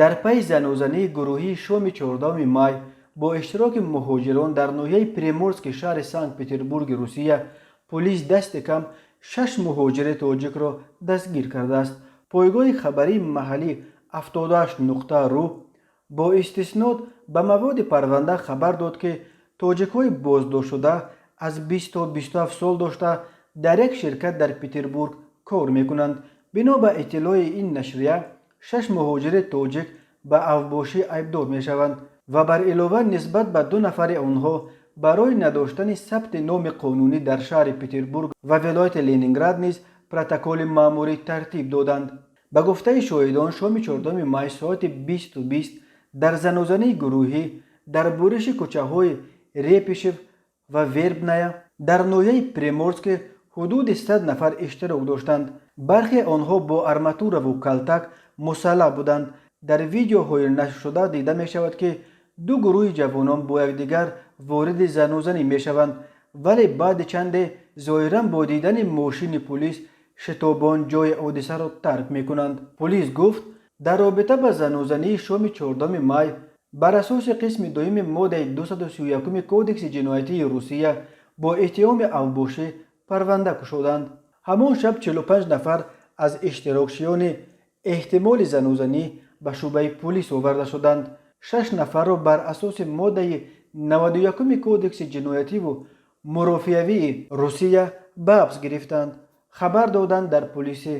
Дар пайи занозании гурӯҳии шоми 14 май бо иштироки муҳоҷирон дар ноҳияи Приморски шаҳри Санкт Петербурги Русия, пулис дасти кам шаш муҳоҷири тоҷикро дастгир кардааст. Пойгоҳи хабарии маҳаллӣ 78.ru бо истиснод ба маводи парванда хабар дод, ки тоҷикҳои боздоштшуда аз 20 то 27 сол дошта, дар як ширкат дар Петербург кор мекунанд. Бино ба иттилои ин нашрия, шаш муҳоҷири тоҷик ба авбошӣ айбдор мешаванд ва бар илова нисбат ба ду нафари онҳо барои надоштани сабти номи қонунӣ дар шаҳри Петербург ва вилояти Ленинград низ протоколи маъмурӣ тартиб доданд. Ба гуфтаи шоҳидон, шоми 14 май соати 20:20 дар занозании гурӯҳӣ дар буриши кӯчаҳои Репишев ва Вербная дар ноҳияи Приморский ҳудуди 100 нафар иштирок доштанд. Бархе онҳо бо арматураву калтак мусаллаҳ буданд. Дар видеоҳои нашршуда дида мешавад, ки ду гурӯҳи ҷавонон бо якдигар вориди занозанӣ мешаванд, вале баъди чанде зоҳиран бо дидани мошини пулис шитобон ҷои ҳодисаро тарк мекунанд. Пулис гуфт, дар робита ба занозании шоми 14 май бар асоси қисми дуюми моддаи 231 Кодекси ҷиноятии Русия бо иттиҳоми авбошӣ парванда кушоданд. Ҳамон шаб 45 нафар аз иштирокчиёни эҳтимоли занозанӣ ба шӯъбаи пулис оварда шуданд. Шаш нафарро бар асоси моддаи 91 Кодекси ҷиноятиву мурофиавии Русия ба ҳабс гирифтанд, хабар доданд дар пулиси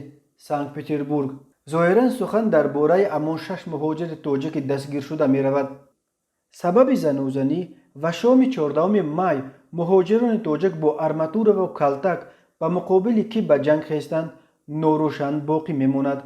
Санкт Петербург. Зоҳиран, сухан дар бораи ҳамон шаш муҳоҷири тоҷики дастгиршуда меравад. Сабаби занозанӣ ва шоми 14 май муҳоҷирони тоҷик бо арматураву калтак ба муқобили кӣ ба ҷанг хестанд, норӯшан боқӣ мемонад.